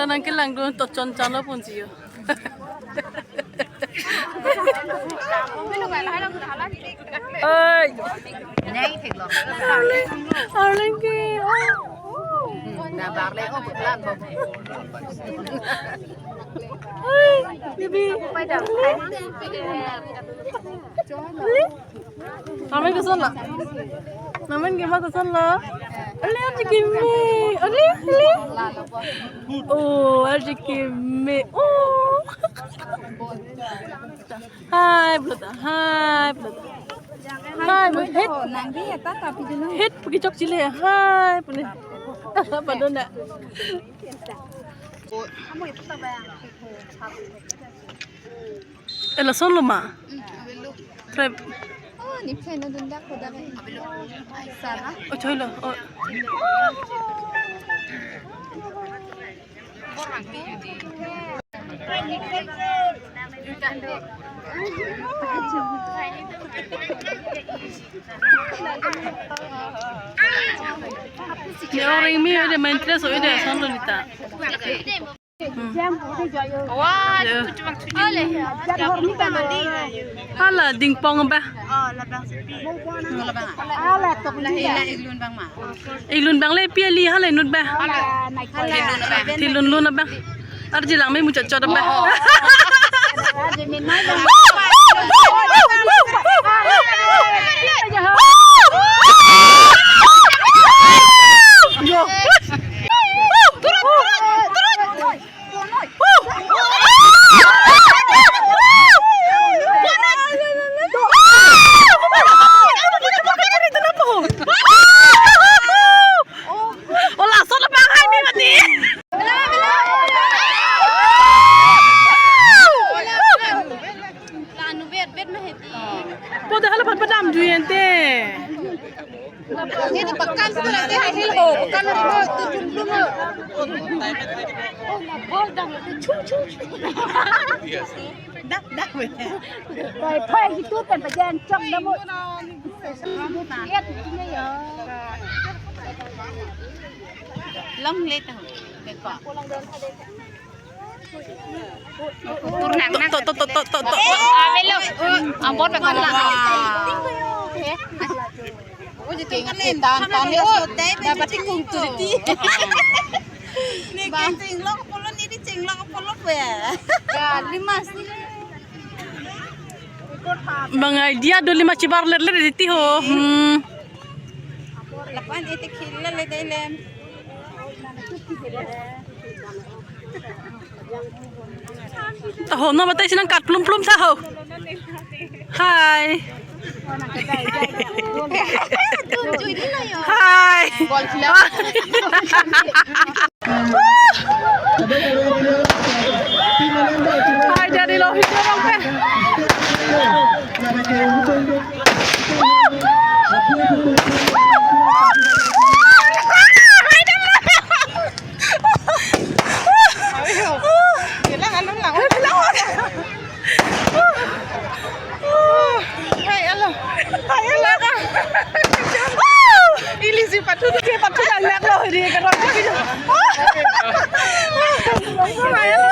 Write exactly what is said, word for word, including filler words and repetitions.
Nangkelangdun to chon chalo ponji ho. Oi. Nai thek lo. Arleng, arleng ke. Na barle o putlan bo. Oi, bibi. Amen koson lo? Amen kema koson lo? Ale, arje keme. Ale, ale. Oh, arje keme. Oh. Hai, pulo ta. Hai, pulo ta. Hai, pulo. Het. Nang di eta tapi dulu. Het, pergi cok cile. Hai, pulo. Apa dona? Eh, lason lo ma? Hmm, avelo. Trip. Oh, ni phen na dundak kodak. Avelo. Sana. Oh, choi lo. Oh. Ni orang mi ada main tres, oh, ada lason lo nita. Hmm. Wah, ya. Hala dingpong ba. Ala tok la hila iglun bang ma. Iglun bang le pi ali hala inut ba. Hala thilun lun ba. Arje lang me muchot chot ba. Yo. Hola, solo pa hai mi mati. Pode hala phan padam juyen te. Ini pekan sudah dia hasil ho, pekan rumah tu jumlah. Oh, na bol dang tu chu chu chu. Dak dak. Pai pai itu kan pajan chok damu. Lihat ini ya. Long le tahu. Beko. Tur nang nang. To to to to to to. Avelo. Ambon beko la. Oh, jadi kan tan tan ni, oh, dapat tikung tu di. Ni kan chinglok pulo ni di chinglok pulo ya. Ya, lima sih. Bang idea do lima chibar ler ler di ti ho. Hmm. Lapan iti khila le dai lem. Taho no batai sinang kat plum plum taho. Hai. Hai. Hai, jadi lo video dong pe. Hai, alo. Hai, alo. Ili si pathu ke pathu nang nak lo, di karot ke. Hai, alo.